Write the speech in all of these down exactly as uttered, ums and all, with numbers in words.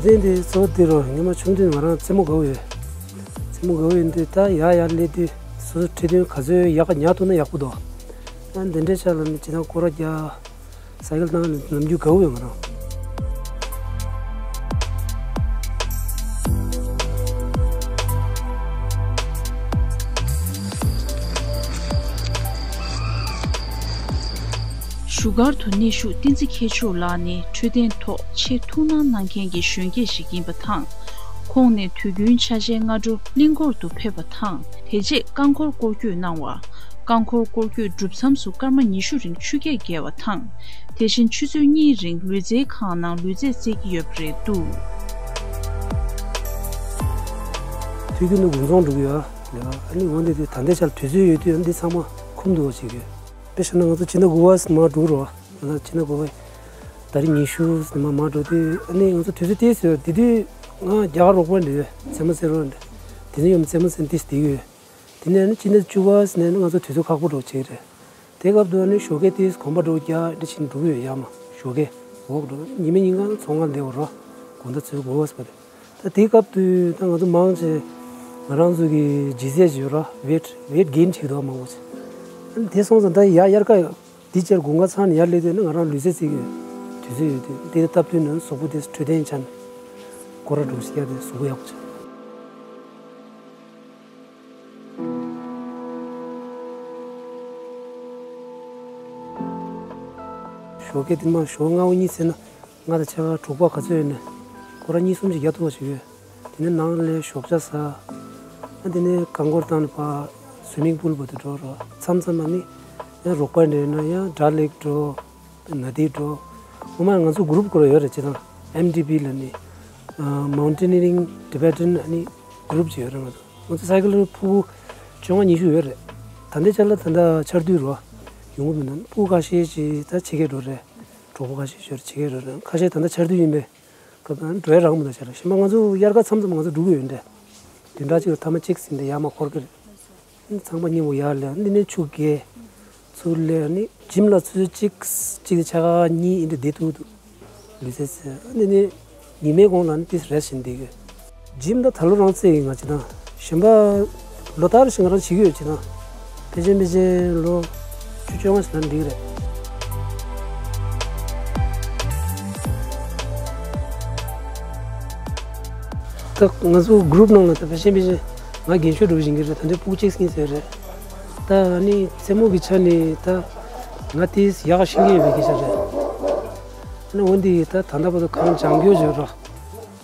དེ་འདི་གཙོ་བོ་དེ་རོ། ཉི་མ་ཆུང་དུས་ང་རང་རྩེད་མོ་དགའ་བོ་ཡོད། རྩེད་མོ་དགའ་བོ་ཡོད་འདི་ད་ཡར་ཡར་སླེབས་དུས་སོ་སོ་འཕྲོད་བསྟེན་ག་ཚོད་ཡག་ག་ཉར་ཐུབ་ན་ཡག་པོ་འདུག་ཨ་འདི་འདྲའི་ཆ་ལ་ནི་ཇི་ལྟར་སྐོར་ར་རྒྱག་སའི་ཀལ་བཏང་ནས་ནམ་རྒྱུན་དགའ་བོ་ཡོད་ང་རང་། བཞུགས་སྒར་དུ་གནས་བཞུགས་བསྟན་འཛིན་མཁས་མཆོག་ལགས་ནི་འཕྲོད་བསྟེན་ཐོག་ཆེས་ཐུགས་སྣང་གནང་མཁན་གྱི་གཞོན་སྐྱེས་ཤིག་ཡིན་པ་དང་། ཁོང་ནི་དུས་རྒྱུན་ཆ་ཤས་སྔ་དྲོ་གླིང་སྐོར་དུ་ཕེབས་པ་དང་། དེ་རྗེས་རྐང་འཁོར་སྐོར་སྐྱོད་གནང་བ། རྐང་འཁོར་སྐོར་སྐྱོད་གྲུབ་མཚམས་སུ་སྐར་མ་ཉི་ཤུ་རིང་ཆུ་རྐྱལ་བརྒལ་བ་དང་། དེ་བཞིན་ཆུ་ཚོད་གཉིས་རིང་ལུས་རྩལ་ཁང་ནང་ལུས་རྩལ་རྩེད་ཀྱི་ཡོད་པ་རེད་འདུག་དུས་རྒྱུན་དུ་དགུན་ཚོང་འགྲོ་གི་ཡོད། ལེགས་པ། ཨ་ནི་འོན་ཏེ་དུས་ད་ལྟའི་ཆར་དུས་ཚོད་ཡོད་དུས་ཨ་འདི་ཚང་མ་ཁུམ་འདུག་བ་ཞིག་ཡོད། དཔེ་བཞག་ན་ང་ཚོ་ཕྱི་ཟླ་དགུ་པ་ཙམ་མར་འགྲོ་རོགས། ང་ཚོ་ཕྱི་ཟླ་དགུ་པ་ད་རེས་ཉི་ཤུ་ཙམ་མར་མར་འགྲོ་དུས་ཨ་ནི་ང་ཚོ་དུས་ཚོད་ཏོག་ཙམ་ཡོད། དེ་དུས་ང་རྒྱ་གར་རོགས་པ་འདྲ་ཡོད། རྩེད་མོ་རྩེ་རོགས་འདྲ། དེ་ནས་ཡོང་རྩེད་མོ་རྩེ་ཏོག་ཙམ་བསྡད་ཡོད། དེ་ནས་ཨ་ནི་ཕྱི་ཟླ་བཅུ་པ་ཙམ་ནས་ང་ཚོ་དུས་ཚོད་ཁག་པོ་འགྲོ་བྱེད་ཀྱི་རེད། དེ་སྐབས་དུ་ཨ་ནི་ཞོགས་ཀས་ཏོག་ཙམ་གོམ་པ་འགྲོ་རྒྱག་འདྲ་བྱས་ནས་འགྲོ་གི་ཡོད། ཡར་མར་ཞོགས་ཀས་ཝོག་འགྲོ། ཉི་མ་ཉིན་གང་ཚོང་ཁང་བསྡད་ཡོད་ར། དགོང་དག་ཚོད་དགུ་པ་ཙམ་རེད། ད་དེའི་སྐབས་དུ་ད་ང་ཚོ་མང་ཆེ་ང་རང་ཚོ་གི་ལྗིད་ཚད་ཅིག་ཡོད་ར། ཝེཊ་ཝེཊ་གེན་བྱེད་ཀྱི་འདུག་མང་པོ་ཅིག་ཨ་ནི་དེ་སོང་ཙང་ད་ཡར་དབྱར་ཁ་འདི་ཅར་དགུན་ཁ་ཚང་ནས་ཡར་སླེབས་དུས་ན་ང་རང་ལུས་རྩལ་རྩེད་ཀྱི་ཡོད། དུས་ཚོད་ཡོད་དུས་དེ་སྟབས་བསྟུན་ནས་གཟུགས་པོ་དེ་འཕྲོད་བསྟེན་བྱས་ནས་སྐོར་ར་འགྲོ་ཞིག་རྒྱག་དུས་གཟུགས་པོ་ཡག་པོ་བྱས། ཞོགས་ཀས་དེ་མ་ཞོགས་སྔ་པོ་གཉིད་སད་ན་ང་དང་ཕྱེད་ཀ་གྲོགས་པོ་ག་ཚོད་ཡོད་ནས་སྐོར་ར་གཉིས་གསུམ་ཞིག་རྒྱག་ཐུབ་པ་ཞིག་ཡོད། དེ་ནས་ནང་ལ་ཞོགས་ཇ་ཟ། ཨ་དེ་ནས་རྐང་འཁོར་བཏང་ནས་ཕར་སུའི་མིང་པུལ་བར་དུ་འགྲོ་རོགས། མཚམས་མཚམས་ཨ་ནི་ཡང་རོགས་པ་འདྲ་ཡོད་ན་ཡང་སྒྲ་ལེགས་འགྲོ། ནཱ་དི་འགྲོ། ངོ་མ་ང་ཚོ་གུ་རུབ་སྐོར་ཡོད་རེད། སྤྱིར་བཏང་ཨེམ་ཌི་པི་ལ་ནི་མའུན་ཊེ་ནི་རིང་ཊི་བེ་ཊན་ཨ་ནི་གུ་རུབ་ཅིག་ཡོད་རེད། ང་ཚོ་ང་ཚོ་སའི་ཀལ་ཕྲུ་གུ་བཅོ་ལྔ་ཉི་ཤུ་ཡོད་རེད། ད་ལྟའི་ཆར་ལ་ད་ལྟ་ཆར་དུས་རོ་ཡོང་གི་མི་འདུག་ཕྲུ་གུ་ཁ་ཤས་ཅིག་ད་ཕྱི་རྒྱལ་འགྲོ་རེད། གྲོགས་པོ་ཁ་ཤས་ཤོར་ཕྱི་རྒྱལ་འགྲོ་རེད། ཁ་ཤས་ད་ལྟ་ཆར་དུས་ཡིན་པས་སྐབས་དང་འགྲོ་ཡ་རག་མི་འདུག་ཆར་གཞན་པ་ང་ཚོ་དབྱར་ཁ་མཚམས་མཚམས་ང་ཚོ་འགྲོ་གི་ཡོད་འདྲ། བདུན་ཕྲག་གཅིག་ལ་ཐེངས་མ་གཅིག་ཟིན་ཏེ་ཡར་མར་འཁོར་གི་རེད། ཚང་མ་མཉམ་པོ་ཡར་སླེབས། འདི་ནས་ཆུ་བརྒལ། ཚུར་སླེབས་ནི་ཇིམ་ལ་ཆུ་ཚོད་གཅིག་གཅིག་ཆ་ག་གཉིས་ཨིན་དྲ་བསྡད་ཐུབ་འདུག་ལུས་རྩལ་རྩེ། འདི་ནས་ཉི་མའི་གུང་ལ་ནི་ཏིས་རེ་སི་བྱེད་འདི་གི། ཇིམ་ད་ད་ལོ་རང་རྩེ་ཡིན་ང་ཅི་དང་། གཞན་པ་ལོ་ལྟར་བཞིན་ང་རང་བྱེད་ཀྱི་ཡོད་ཅི་དང་། ཕལ་ཆེར་ཕལ་ཆེར་ལོ་བཅུ་བཅོ་ལྔ་ཞིག་ལ་འགྲིག་གི་རེད། ད་ང་ཚོ་གུ་རུབ་ནང་ལ་ད་ཕལ་ཆེར་ཕལ་ཆེར་ང་རྒན་ཤོས་འགྲོ་བཞིན་གྱི་རེད། ད་འདི་ཕྲུ་གུ་གཅིག་ཟིན་ཟེར་རེད། ད་ནི་རྩེད་མོ་གི་ཆ་ནས་ད་ང་ཏིས་ཡག་ཤེས་ཀྱི་ཡོད་པའི་སྐད་ཆ་རེད། ཨ་ནི་འོན་ཏེ་ད་ད་ལྟ་བར་དུ་གང་སྦྱང་རྒྱུ་བརྗོད་རོགས།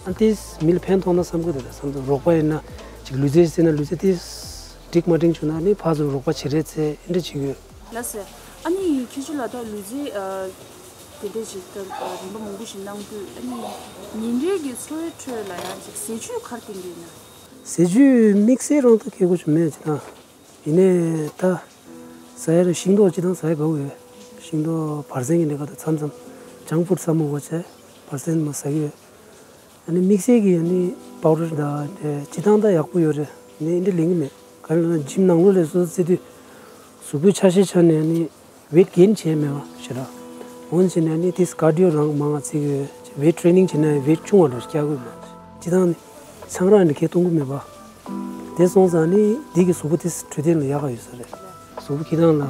ཨ་ཏིས་མི་ལ་ཕན་ཐོགས་ན་བསམ་གི་འདུག་ད་བསམ་ཚུལ་རོགས་པ་ཡིན་ན་ཅིག་ལུས་རྩལ་ཟེར་ན་ལུས་རྩལ་ཏིས་འགྲིག་མ་འགྲིག་བྱུང་ན་ནི་ཕར་ཚུར་རོགས་པ་བྱེད་རེས་ཚེ་འདྲ་བྱེད་དགོས། ལགས་སོ། ཨ་ནི་ཁྱེད་ཚོ་ལ་ད་ལུས་རྩལ་ཨ་དེ་འདྲ་ཞིག་ད་ཨ་རིམ་པ་མང་པོ་ཞིག་གནང་དུས་ཨ་ནི་ཉིན་རེ་གི་འཚོ་བའི་ཁྲོད་ལ་ཡང་ཅིག་ཟས་བཅུད་ག་རེ་བསྟེན་གྱི་ཡོད་ན། ཟས་བཅུད་དམིགས་བསལ་རང་ད་ཁེ་གོ་ཆུ་མེད་ཅི་དང་། ཡིན་ནའི་ད་ཟ་ཡ་རེ་ཤིང་ཏོག་ཅི་དང་ཟ་ཡ་དགའ་བོ་ཡོད། ཤིང་ཏོག་བར་གསེང་གི་ནི་ག་ད་མཚམས་མཚམས་ཇང་ཕུཌ་ཟ་མོ་གོ་བྱས་བར་གསེང་མ་ཟ་གི་ཡོད། ཨ་ནི་དམིགས་བསལ་གྱི་ཨ་ནི་པའུ་ཌར་དང་སྤྱིར་བཏང་ད་ཡག་པོ་ཡོད་རེད། ཨ་ནི་འདི་ལེན་གི་མེད། ག་རེ་ལབ་ན་ཇིམ་ནང་ལོགས་ལ་སོ་སོ་རྩེ་དུས་གཟུགས་པོའི་ཆ་ཤས་ཆ་ནས་ཨ་ནི་ཝེཊ་གེན་བྱས་མེད་པ་ཞེ་དྲག་འོན་ཅི་ནས་ཨ་ནི་དེས་ཀར་ཌི་ཡོ་རང་མང་བ་བརྩི་གི་ཡོད། ཝེཊ་ཊེ་རེ་ནིང་བྱས་ན་ཝེཊ་ཆུང་བ་འགྲོ་བསྐྱལ་དགོས་མ་སྤྱིར་བཏང་ནི་ཚང་རང་ནི་ཁེ་གཏོང་གི་མེད་པ། དེ་སོང་ཙང་ནི་འདི་གི་གཟུགས་པོ་དེ་འཕྲོད་བསྟེན་ལ་ཡག་ག་ཡོད་ས་རེད། གཟུགས་པོ་ཁེ་དང་ལ་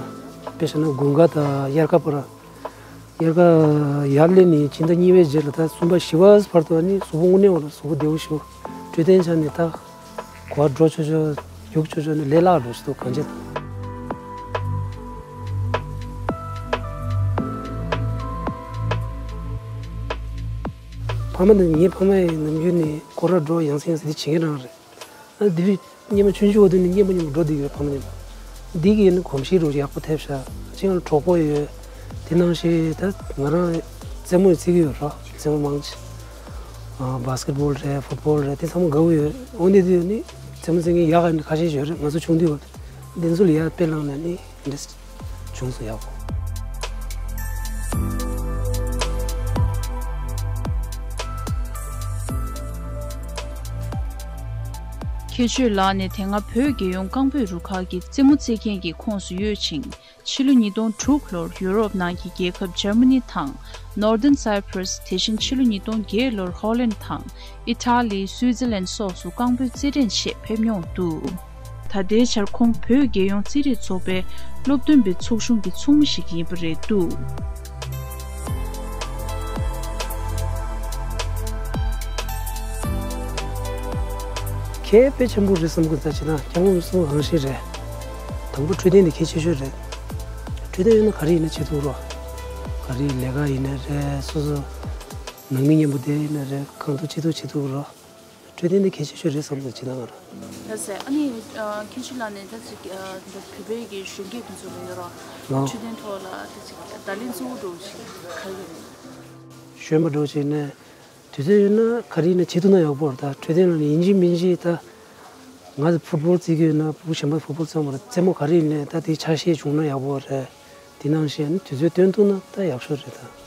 དཔེ་བཞག་ན་དགུན་ཁ་དང་དབྱར་ཁ་བར། དབྱར་ཁ་ཡར་སླེབས་ནས་ཕྱི་ཟླ་གཉིས་པའི་རྗེས་ལ་ད་གསུམ་པ་བཞི་པ་བར་དུ་ཨ་ནི་གཟུགས་པོ་དངོས་གནས་འོ་ལ་གཟུགས་པོ་བདེ་བོ་ཞིག་འཕྲོད་བསྟེན་ཆ་ནས་ད་གོ་བ་འགྲོ་ཆོག་ཆོག་རྒྱུག་ཆོག་ཆོག་ནས་ལས་སླ་བ་འགྲོ་ཞིག་འདུག་གང་ཅི། ཕ་མ་ནི་ངའི་ཕ་མ་ཡི་ནམ་རྒྱུན་ནས་སྐོར་ར་འགྲོ་ཡང་སེ་ཡང་སེ་དེ་བྱེད་མཁན་རང་རེད། ཨ་དེ་བས་སྙེ་མ་ཆུང་ཆུང་བ་དེ་ནི་སྙེ་མ་སྙེ་མ་འགྲོ་བསྡད་ཡོད་ཕ་མ་མཉམ་དུ། འདི་གི་ནི་གོམས་གཤིས་རུ་ཡག་པོ་ཐེབས་ཤག་ཅིག་ཡང་གྲོགས་པོ་ཡོད། དེ་ནང་བཞིན་ད་ང་རང་རྩེད་མོ་རྩེ་གི་ཡོད་ར་རྩེད་མོ་མང་ཆེ། ཨ་བཱ་སི་ཀེཊ་བྷོལ་རེད་ཕུཊ་བྷོལ་རེད་དེ་ཚང་མ་དགའ་བོ་ཡོད། འོན་ཏེ་དེ་ནི་རྩེད་མོ་རྩེ་མཁན་ཡག་ག་ནི་ཁ་ཤས་ཤིག་ཡོད་རེད། ང་ཚོ་ཆུང་དུས་བ་དེ་ཚོ་ལ་ཡར་དཔེ་བླངས་ནས་ནི་འདི་འདྲ། བྱུང་སོང་ཡག་པོ། ཁྱད་ཆོས་ལགས་ནི་དེ་སྔ་བོད་རྒྱལ་ཡོངས་རྐང་སྤོལ་རུ་ཁག་གི་རྩེད་མོ་རྩེད་མཁན་གྱི་ཁོངས་སུ་ཡོད་ཅིང་། ཕྱི་ལོ་ཉིས་སྟོང་དྲུག་ལོར་ཡུ་རོབ་ནང་གི་རྒྱལ་ཁབ་འཇར་མ་ནི་དང་། Northern Cyprus། དེ་བཞིན་ཕྱི་ལོ་ཉིས་སྟོང་བརྒྱད་ལོར་ཧོ་ལན་དང་། ཨི་ཐ་ལི། སུའི་ཙི་ལན་སོགས་སུ་རྐང་སྤོལ་རྩེད་འགྲན་ཆེད་ཕེབས་མྱོང་འདུག་ད་ལྟའི་ཆར་ཁོང་བོད་རྒྱལ་ཡོངས་རྩེད་རིགས་ཚོགས་པའི་སློབ་སྟོན་པའི་ཚོགས་ཆུང་གི་ཚོགས་མི་ཞིག་ཡིན་པ་རེད་འདུག་གལ་དཔེ་ཆེན་པོ་རེད་བསམ་གི་འདུག་ད་བྱས་ན་སྐྱབས་མགོན་རིན་པོ་ཆེ་གང་ཤེས་རེད། དང་པོ་འཕྲོད་བསྟེན་དེ་གལ་ཆེ་ཤོས་རེད། འཕྲོད་བསྟེན་ཡོད་ན་ག་རེ་ཡིན་ན་བྱེད་ཐུབ་རོགས། ག་རེ་ལས་ཀ་ཡིན་ན་རེད། སོ་སོ་ནང་མི་མཉམ་པོ་བསྡད་ཡིན་ན་རེད། གང་ཐུབ་ཅི་ཐུབ་བྱེད་ཐུབ་རོགས། འཕྲོད་བསྟེན་དེ་གལ་ཆེ་ཤོས་རེད་བསམ་གི་འདུག་བྱས་ན་ང་རང་། ད་ཟེར་ཨ་ནི་ཨ། མཁན་ཆེན་ལགས་ནས་ད་ཅིག་ཨ། འདི་བོད་པའི་གི་གཞོན་སྐྱེས་ཁོང་ཚོ་ལ་ཡོད་རོགས། ལགས། འཕྲོད་བསྟེན་ཐོག་ལ་ད་ཅིག་བརྡ་ལན་གཙོ་བོ་འདྲ་བོ་ཞིག་ག་རེ་ཡོད། གཞོན་པ་འདྲ་བོ་ཞིག་ནས་དུས་ཚོད་ཡོད་ན་ག་རེ་ཡིན་ན་བྱེད་ཐུབ་ན་ཡག་པོ་རེད། ད་འཕྲོད་བསྟེན་ལ་ནི་ཡིན་གཅིག་མིན་གཅིག་ད་ང་ཚོ་ཕུཊ་བོལ་རྩེ་གི་ཡོད་ན་ཕྲུ་གུ་གཞན་པ་ཕུཊ་བོལ་རྩེ་མ་རེད། རྩེད་མོ་ག་རེ་ཡིན་ནའི་ད་དེ་ཆ་ཤས་བྱུང་ན་ཡག་པོ་རེད། དེ་ནང་བཞིན་དུས་ཚོད་བཏོན་ཐུབ་ན་ད་ཡག་ཤོས་རེད་ད།